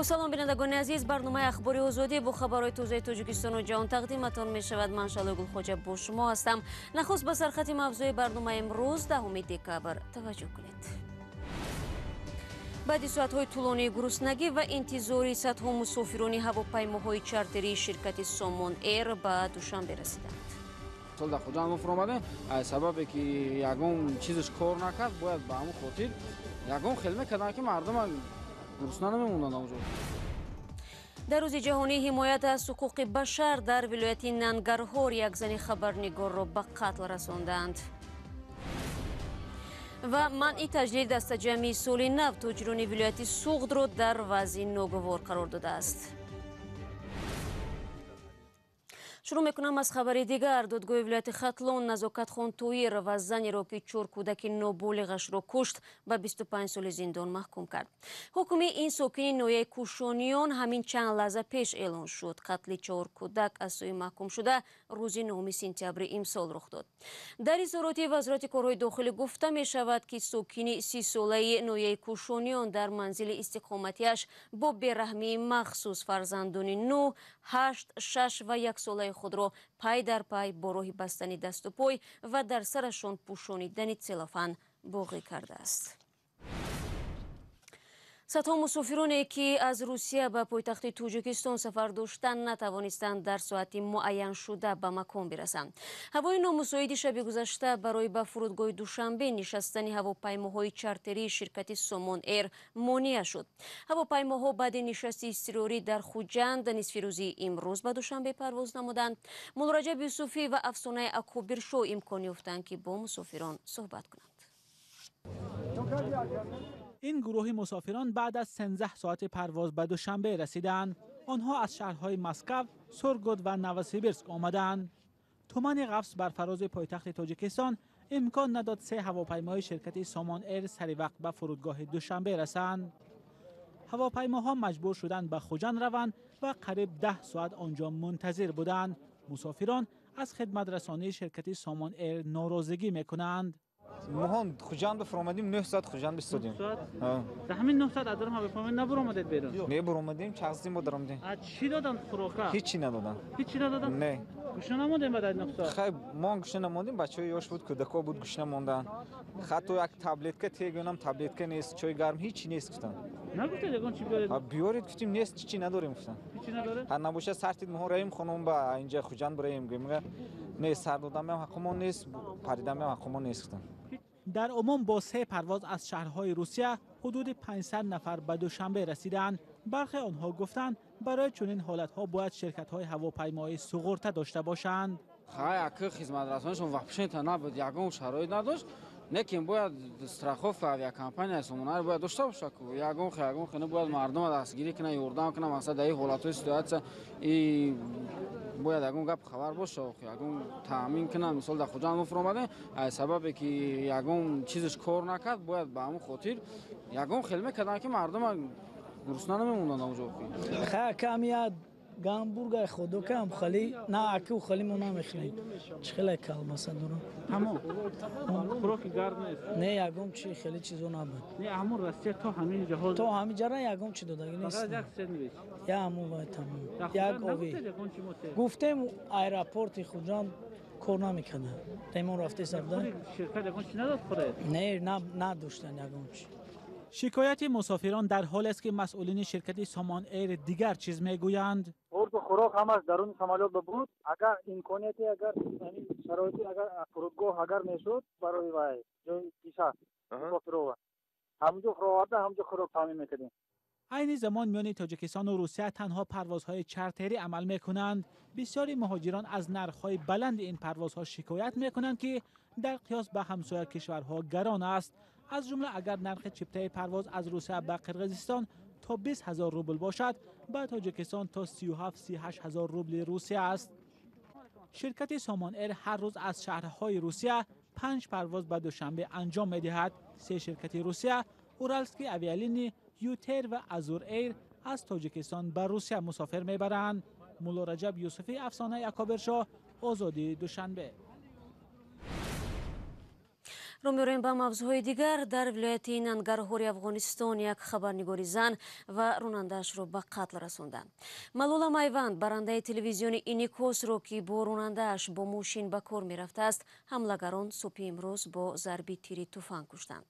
Салом, бинандагони азиз. Барномаи Ахбори Озодӣ бо хабарҳои тозаи Тоҷикистону ҷаҳон тақдиматон мешавад. Ман Шалои Гулхоҷа бо шумо ҳастам. Нахуст ба сархати мавзӯи барномаи имрӯз, 10 декабр, таваҷҷӯҳ кунед. Баъди соатҳои тӯлонии гуруснагӣ ва интизори садҳо мусофирони ҳавопаймоҳои чартерии ширкати Сомон Эйр ба Душанбе расиданд. Сол дар Хуҷанд мо фуромадем, аз сабабе ки ягон чизаш кор накард, бояд ба ҳамон хотир ягон хел мекарданд, ки мардума гурусна намемонданд онҷо. Дар рӯзи ҷаҳонии ҳимоят аз ҳуқуқи башар дар вилояти Нангарҳор як зани хабарнигорро ба қатл расонданд. Ва манъи таҷлили дастаҷамъии соли нав тоҷирони вилояти Суғдро дар вазъи ногувор қарор додааст. Шурӯъ мекунам аз хабари дигар. Додгоҳи вилояти Хатлон Назокатхон Тоирова, занеро, ки чор кӯдаки ноболиғашро кушт, ба 25 соли зиндон маҳкум кард. Ҳукми ин сокини ноҳияи Кӯшониён ҳамин чанд лаҳза пеш эълон шуд. Қатли чор кӯдак аз сӯи маҳкумшуда рӯзи 9 сентябри имсол рух дод. Дар изҳороти Вазорати корҳои дохилӣ гуфта мешавад, ки сокини 30-солаи ноҳияи Кӯшониён дар манзили истиқоматиаш бо бераҳмии махсус фарзандони 9, 8, 6 ва 1 солаи худро пай дар пай бо роҳи бастани дасту пой ва дар сарашон пӯшонидани целлофан боғӣ кардааст. Садҳо мусофироне, ки аз Русия ба пойтахти Тоҷикистон сафар доштанд, натавонистанд дар соати муайяншуда ба макон бирасанд. Ҳавои номусоиди шаби гузашта барои ба фурудгоҳи Душанбе нишастани ҳавопаймоҳои чартерии ширкати Сомон Эйр монеа шуд. Ҳавопаймоҳо баъди нишасти изтирорӣ дар Хуҷанд нисфирӯзии имрӯз ба Душанбе парвоз намуданд. Муллораҷаб Юсуфӣ ва Афсонаи Акобиршо имкон ёфтанд, ки бо мусофирон суҳбат кунанд. Ин гурӯҳи мусофирон баъд аз 13 соати парвоз ба Душанбе расиданд. Онҳо аз шаҳрҳои Москав, Сургут ва Новосибирск омадаанд. Тумани ғафс бар фарози пойтахти Тоҷикистон имкон надод се ҳавопаймои ширкати Сомон Эйр сари вақт ба фурудгоҳи Душанбе расанд. Ҳавопаймоҳо маҷбур шуданд ба Хуҷанд раванд ва қариб 10 соат онҷо мунтазир буданд. Мусофирон аз хидматрасонии ширкати Сомон Эйр норозигӣ мекунанд. Моҳон Хуҷанд бифуромадем, 9 соат Хуҷанд бистодем. Дар ҳамин 9 соат аз дарун ҳавопаймо набуромадед берун? Не, буромадем, чағздем, бо даромадем. Аз чӣ доданд хӯрока? Ҳеҷ надоданд. Ҳеҷ надоданд? Не. Гушна намондем баъд аз 9 соат? Хай, мо гушна намондем, бачаҳои ёш буд, кӯдакҳо буд, гушна монданд. Ҳатто як таблетка тегӯнам, таблетка нест, чойи гарм ҳеҷ нест гуфтанд. Нагуфтед ягон чӣ биёред? Биёред гуфтем, нест, чӣ надорем гуфтанд. Ҳеҷ надоред? Ҳа, набошад сартид моҳо раем хонум ба инҷа Хуҷанд бираем. Гӯем, не, сар додам ҳаққумон нест, паридам ҳаққумон нест гуфтанд. Дар умум бо се парвоз аз шаҳрҳои Русия ҳудуди 500 нафар ба Душанбе расиданд. Бархе онҳо гуфтанд, барои чунин ҳолатҳо бояд ширкатҳои ҳавопаймоӣ суғурта дошта бошанд. Хай, аки хизматрасонишон вообще набуд, ягон шароит надошт. Лекин бояд страховка авиакомпания Сомон Эйр бояд дошта бошад. Ягон хе, ягон хе бояд мардумро дастгирӣ кунад, ёрдам кунад. Масалан, дар ин ҳолатҳои ситуация и бояд ягон гап хабар боша, ягон таъмин кунад. Мисол, дар Хуҷанд мо фуромадем, аз сабабе ки ягон чизаш кор накард, бояд ба ҳамон хотир ягон хел мекарданд, ки мардума гурусна намемонданд онҷо. Хай, кам як гамбургер худокам хали на аку хали мо намехӯрем. Чӣ хеле колбаса дорам. Ҳамон хӯроки гарм нест? Не, ягон чи хеле чизо набуд. Не, ҳамон Россия то ҳамин ҷаҳоз то ҳамин ҷара ягон чи додагӣ нест. Фақат як сендвич. Я ҳамон вай тамом. Як ови. Гуфтем, аэропорти Хуҷанд кор намекарданд. Ремон рафтеса буда. Ширкат ягон чи надод хӯред? Не, надоштанд ягон чи. Шикояти мусофирон дар ҳолест, ки масъулини ширкати Сомон Эйр дигар чиз мегӯянд. Орду хӯрок ҳамаш даруни самолёт буд. Агар имконияте, агар шароити, агар фурудгоҳ агар мешуд, барои вай ҷои нишаст мусофирова, ҳамҷо хӯроварда, ҳамҷо хӯрок таъмин мекардем. Айни замон миёни Тоҷикистону Русия танҳо парвозҳои чартерӣ амал мекунанд. Бисёри муҳоҷирон аз нархҳои баланди ин парвозҳо шикоят мекунанд, ки дар қиёс ба ҳамсоя кишварҳо гарон аст. Аз ҷумла агар нархи чиптаи парвоз аз Русия ба Қирғизистон то 20 ҳазор рубл бошад, ба Тоҷикистон то 37-38 ҳазор рубли Русия аст. Ширкати Сомон Эйр ҳар рӯз аз шаҳрҳои Русия 5 парвоз ба Душанбе анҷом медиҳад. Се ширкати Русия, Уралский авиалинии, Ютер ва Азур Эйр, аз Тоҷикистон ба Русия мусофир мебаранд. Муллораҷаб Юсуфӣ, Афсонаи Акобиршоҳ, Озодии, Душанбе. Рӯ меорем ба мавзӯъҳои дигар. Дар вилояти Нангарҳори Афғонистон як хабарнигори зан ва ронандаашро ба қатл расонданд. Малола Майванд, барандаи телевизиони Инъикосро, ки бо ронандааш бо мошин ба кор мерафтааст, ҳамлагарон субҳи имрӯз бо зарби тири туфанг куштанд.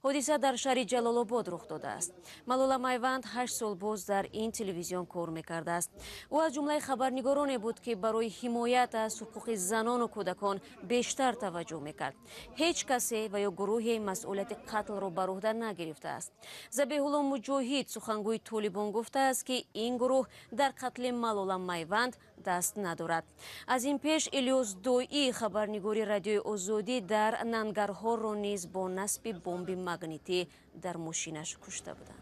Ҳодиса дар шаҳри Ҷалолобод рух додааст. Малола Майванд 8 сол боз дар ин телевизион кор мекардааст. Ӯ аз ҷумлаи хабарнигороне буд, ки барои ҳимоят аз ҳуқуқи занону кӯдакон бештар таваҷҷӯҳ мекард. Ҳеҷ касе ва ё гурӯҳе масъулияти қатлро бар уҳда нагирифтааст. Забеҳулло Муҷоҳид, сухангӯи Толибон, гуфтааст, ки ин гурӯҳ дар қатли Малола Майванд даст надорад. Аз ин пеш Илёс Доӣ, хабарнигори Радиои Озодӣ дар Нангарҳорро низ бо насби бомби магнитӣ дар мошинаш кушта буданд.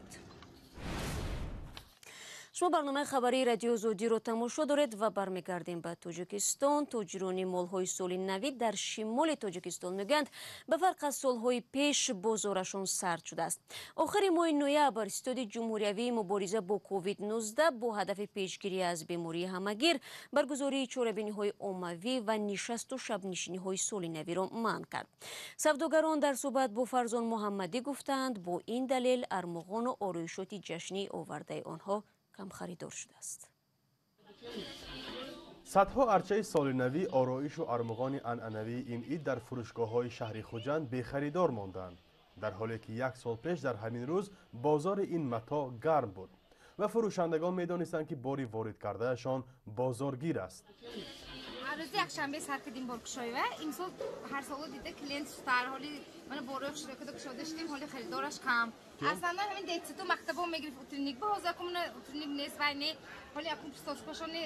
Шумо барномаи хабарии Радиои Озодиро тамошо доред ва бармегардем ба Тоҷикистон. Тоҷирони молҳои соли навӣ дар шимоли Тоҷикистон мегӯянд, ба фарқ аз солҳои пеш бозорашон сард шудааст. Охири моҳи ноябр Ситоди ҷумҳуриявии мубориза бо COVID-19 бо ҳадафи пешгирӣ аз бемории ҳамагир баргузории чорабиниҳои оммавӣ ва нишасту шабнишиниҳои соли навиро манъ кард. Савдогарон дар суҳбат бо Фарзон Муҳаммадӣ гуфтаанд, бо ин далел армуғону ороишоти ҷашнӣ овардаи онҳо камхаридор шудааст. Садҳо арчаи солинавӣ, ороишу армуғони анъанавии ин ид дар фурӯшгоҳҳои шаҳри Хуҷанд бехаридор монданд, дар ҳоле ки як сол пеш дар ҳамин рӯз бозори ин матоъ гарм буд ва фурӯшандагон медонистанд, ки бори ворид кардаашон бозоргир аст. Рӯзи якшанбе сар кардем боркушоива. Имсол ҳар соло дида клиент сутар, ҳоли мана борои хушракада кушода шудем, ҳоли харидораш кам. Аслан ҳамин детсаду мактабо мегирифт утренник, ба ҳозир акумна утренник нест, вай не, ҳоли акум пистоскошон не.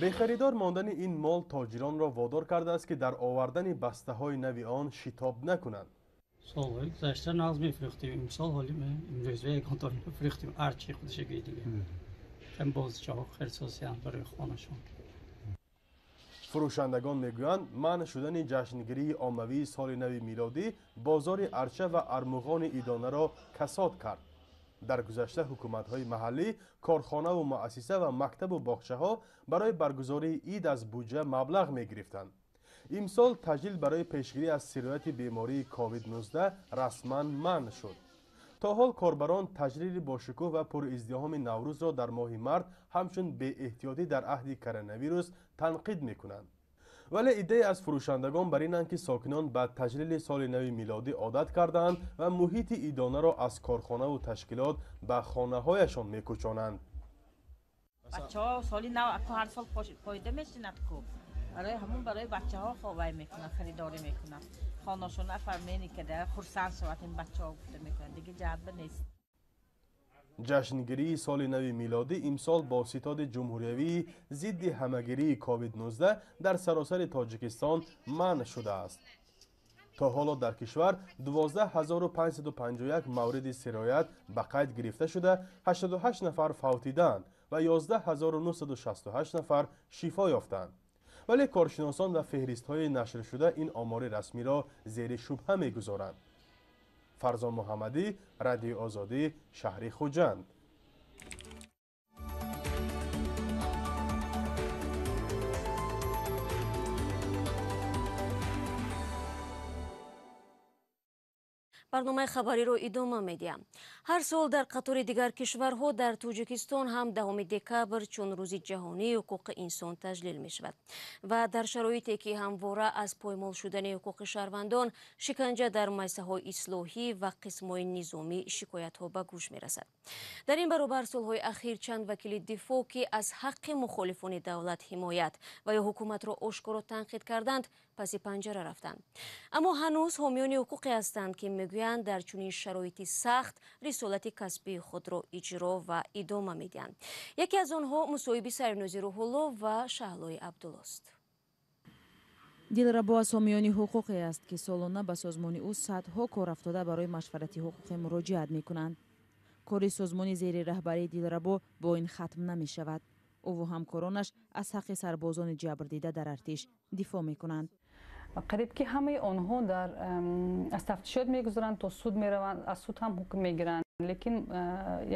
Бехаридор мондани ин мол тоҷиронро водор кардааст, ки дар овардани бастаҳои нави он шитоб накунанд. Солҳои гузашта нағз мефурӯхтем, имсол ҳоли имрӯза ягон тор мефурӯхтем, арчи худашагӣ дига. Ҳам бозичаҳо хелсосиянд барои хонашон. Фурӯшандагон мегӯянд, манъ шудани ҷашнгирии оммавии соли нави милодӣ бозори арча ва армуғони идонаро касод кард. Дар гузашта ҳукуматҳои маҳаллӣ, корхонаву муассиса ва мактабу боғчаҳо барои баргузории ид аз буҷа маблағ мегирифтанд. Имсол таҷлил барои пешгирӣ аз сирояти бемории COVID-19 расман манъ шуд. То ҳол корбарон таҷлили бошукӯҳ ва пуриздиҳоми Наврӯзро дар моҳи март ҳамчун беэҳтиётӣ дар аҳди коронавирус танқид мекунанд. Вале иддае аз фурӯшандагон бар инанд, ки сокинон ба таҷлили соли нави милодӣ одат кардаанд ва муҳити идонаро аз корхонаву ташкилот ба хонаҳояшон мекӯчонанд. Бачаҳо соли нав ҳар сол фоида мешинад ку. Барои ҳамун барои бачаҳо ховай мекунанд, харидорӣ мекунанд. Хонашон афармени када хурсанд шавад ин бачаҳо гуфта мекунанд. Дига ҷаҳатба нест. Ҷашнгирии соли нави милодӣ имсол бо ситоди ҷумҳуриявии зидди ҳамагирии COVID-19 дар саросари Тоҷикистон манъ шудааст. То ҳоло дар кишвар 12551 мавриди сироят ба қайд гирифта шуда, 88 нафар фавтидаанд ва 11968 нафар шифо ёфтаанд. Вале коршиносон ва феҳристҳои нашршуда ин омори расмиро зери шубҳа мегузоранд. Фарзон Муҳаммадӣ, Радиои Озодӣ, шаҳри Хуҷанд. Барномаи хабариро идома медиҳам. Ҳар сол дар қатори дигар кишварҳо дар Тоҷикистон ҳам 10 декабр чун рӯзи ҷаҳонии ҳуқуқи инсон таҷлил мешавад ва дар шароите ки ҳамвора аз поймол шудани ҳуқуқи шаҳрвандон, шиканҷа дар муассисаҳои ислоҳӣ ва қисмҳои низомӣ шикоятҳо ба гӯш мерасад. Дар ин баробар солҳои ахир чанд вакили дифоъ, ки аз ҳаққи мухолифони давлат ҳимоят ва ё ҳукуматро ошкоро танқид карданд, паси панҷара рафтанд. Аммо ҳанӯз ҳомиёни ҳуқуқе ҳастанд, ки мегӯянд дар чунин шароити сахт рисолати касбии худро иҷро ва идома медиҳанд. Яке аз онҳо мусоҳиби Сарнози Рӯҳулло ва Шаҳлои Абдуллост. Дилрабо аз ҳомиёни ҳуқуқе аст, ки солона ба созмони ӯ садҳо корафтода барои машварати ҳуқуқӣ муроҷиат мекунанд. Кори созмони зери раҳбарии Дилрабо бо ин хатм намешавад. Ӯву ҳамкоронаш аз ҳаққи сарбозони ҷабрдида дар артиш дифоъ мекунанд. Қариб ки ҳамаи онҳо дар аз тафтишот мегузаранд, то суд мераванд, аз суд ҳам ҳукм мегиранд. Лекин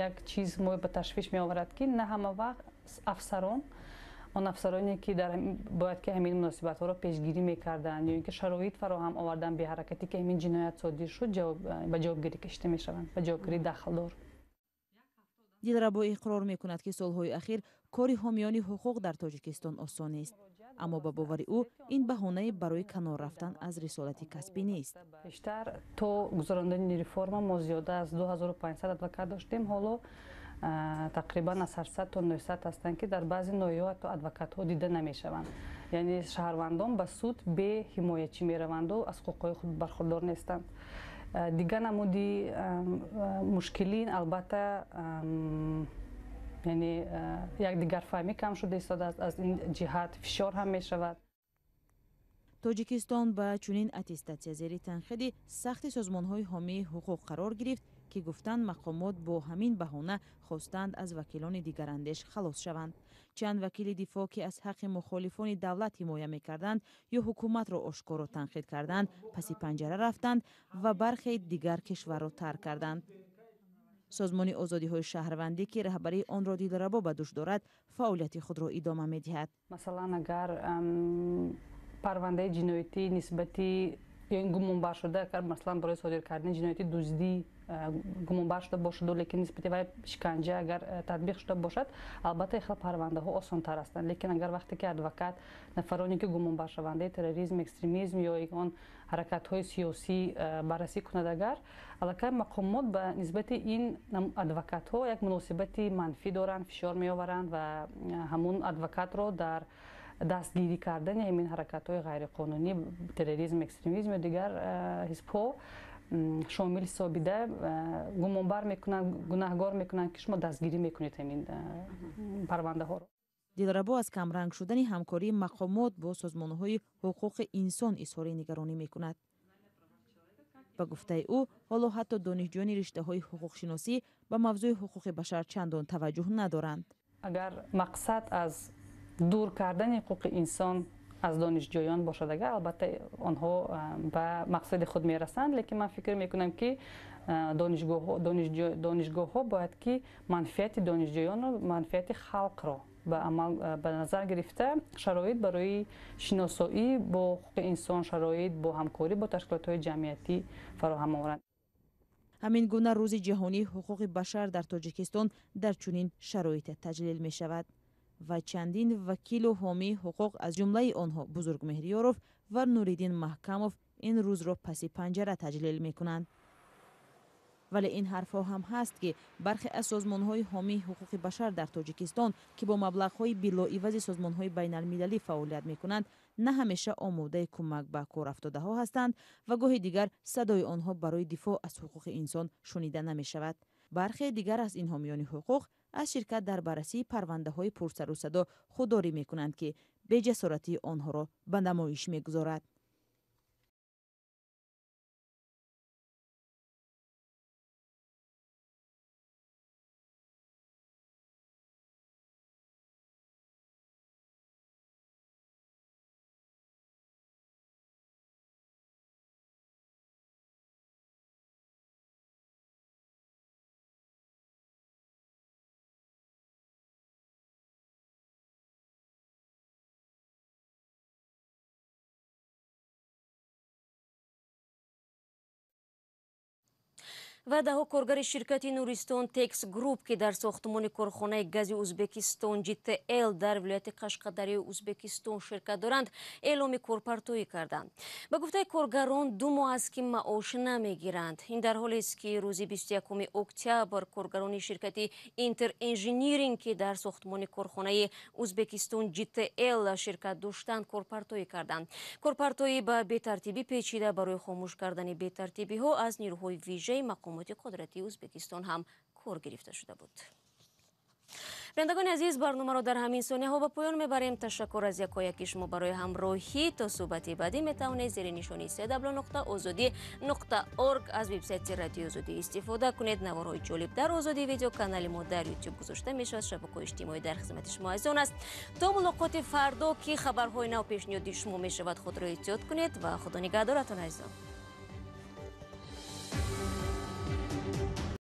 як чиз мо ба ташвиш меоварад, ки на ҳама вақт афсарон Он афсароне ки бояд ки ҳамин муносибатҳоро пешгирӣ мекарданд ё ин ки шароит фароҳам овардан беҳаракатӣ ки ҳамин ҷиноят содир шуд, ба ҷавобгирӣ кашида мешаванд, ба ҷавобгирӣ дахлдор. Дилрабо иқрор мекунад, ки солҳои ахир кори ҳомиёни ҳуқуқ дар Тоҷикистон осон нест, аммо ба бовари ӯ ин баҳонае барои канор рафтан аз рисолати касбӣ нест. Пештар то гузарондани реформа мо зиёда аз 2500 адвокат доштем, ҳоло тақрибан аз 800 то 900 ҳастанд, ки дар баъзе ноҳияҳо ҳатто адвокатҳо дида намешаванд. Яъне шаҳрвандон ба суд беҳимоячӣ мераванду аз ҳуқуқҳои худ бархурдор нестанд. Дигар намуди мушкилӣ албатта яъне якдигарфаҳмӣ кам шуда истодааст, аз ин ҷиҳат фишор ҳам мешавад. Тоҷикистон ба чунин аттестатсия зери танқиди сахти созмонҳои ҳомии ҳуқуқ қарор гирифт, ки гуфтанд мақомот бо ҳамин баҳона хостанд аз вакилони дигарандеш халос шаванд. Чанд вакили дифоъ, ки аз ҳаққи мухолифони давлат ҳимоя мекарданд ё ҳукуматро ошкоро танқид карданд, паси панҷара рафтанд ва бархе дигар кишварро тарк карданд. Созмони озодиҳои шаҳрвандӣ, ки раҳбарии онро Дилрабо ба дӯш дорад, фаъолияти худро идома медиҳад. Масалан, агар парвандаи ҷиноятӣ нисбати ё ин гумонбар шуда, агар масалан барои содир кардани ҷинояти дуздӣ гумонбар шуда бошаду, лекин нисбати вай шиканҷа агар татбиқ шуда бошад, албатта хел парвандаҳо осонтар ҳастанд. Лекин агар вақте ки адвокат нафароне ки гумонбаршавандаи терроризм, экстремизм ё он ҳаракатҳои сиёсӣ баррасӣ кунад, агар аллакай мақомот ба нисбати ин адвокатҳо як муносибати манфӣ доранд, фишор меоваранд ва ҳамун адвокатро дар дастгирӣ кардани ҳамин ҳаракатҳои ғайриқонунӣ, терроризм, экстремизм ё дигар ҳизбҳо шомил ҳисобида гумонбар мекунанд, гунаҳгор мекунанд, ки шумо дастгирӣ мекунед ҳамин парвандаҳоро. Дилрабо аз камранг шудани ҳамкории мақомот бо созмонҳои ҳуқуқи инсон изҳори нигаронӣ мекунад. Ба гуфтаи ӯ, ҳоло ҳатто донишҷӯёни риштаҳои ҳуқуқшиносӣ ба мавзӯи ҳуқуқи башар чандон таваҷҷӯҳ надоранд. Агар мақсад аз дур кардани ҳуқуқи инсон аз донишҷӯён бошад, агар албатта онҳо ба мақсади худ мерасанд, лекин ман фикр мекунам, ки донишгоҳҳо бояд ки манфиати донишҷӯёнро, манфиати халқро ба амал ба назар гирифта шароит барои шиносоӣ бо ҳуқуқи инсон, шароит бо ҳамкорӣ бо ташкилотҳои ҷамъиятӣ фароҳам оваранд. Ҳамин гуна рӯзи ҷаҳонии ҳуқуқи башар дар Тоҷикистон дар чунин шароите таҷлил мешавад ва чандин вакилу ҳомии ҳуқуқ, аз ҷумлаи онҳо Бузургмеҳриёров ва Нуриддин Маҳкамов, ин рӯзро паси панҷара таҷлил мекунанд. Вале ин ҳарфҳо ҳам ҳаст, ки бархе аз созмонҳои ҳомии ҳуқуқи башар дар Тоҷикистон, ки бо маблағҳои билоивази созмонҳои байналмилалӣ фаъолият мекунанд, на ҳамеша омодаи кӯмак ба корафтодаҳо ҳастанд ва гоҳи дигар садои онҳо барои дифоъ аз ҳуқуқи инсон шунида намешавад. Бархе дигар аз ин ҳомиёни ҳуқуқ аз ширкат дар баррасии парвандаҳои пурсарусадо худдорӣ мекунанд, ки беҷасоратии онҳоро ба намоиш мегузорад. Ва даҳо коргари ширкати Нуристон Текс Груп, ки дар сохтмони корхонаи гази Узбекистон GTL дар вилояти Қашқадарёи Узбекистон ширкат доранд, эъломи корпартоӣ карданд. Ба гуфтаи коргарон, 2 моҳ аст, ки маош намегиранд. Ин дар ҳолест, ки рӯзи 21 октябр коргарони ширкати Интер Инжиниринг, ки дар сохтмони корхонаи Узбекистон GTL ширкат доштанд, корпартоӣ карданд. Корпартоӣ ба бетартибӣ печида, барои хомӯш кардани бетартибиҳо аз нирӯҳои вижаи мақомот қудрати Узбекистон ҳам кор гирифта шуда буд. Бинандагони азиз, барномаро дар ҳамин сонияҳо ба поён мебарем. Ташаккур аз якояки шумо барои ҳамроҳӣ. То суҳбати баъдӣ метавонед зери нишони cw.ozodi.org аз вебсайти Радиои Озодӣ истифода кунед. Наворҳои ҷолиб дар Озодӣ видео канали мо дар YouTube гузошта мешавад. Шабакаҳои иҷтимоӣ дар хизмати шумо азизон аст. То мулоқоти фардо, ки хабарҳои нав пешниҳоди шумо мешавад, худро эҳтиёт кунед ва худо нигаҳдоратон азизон.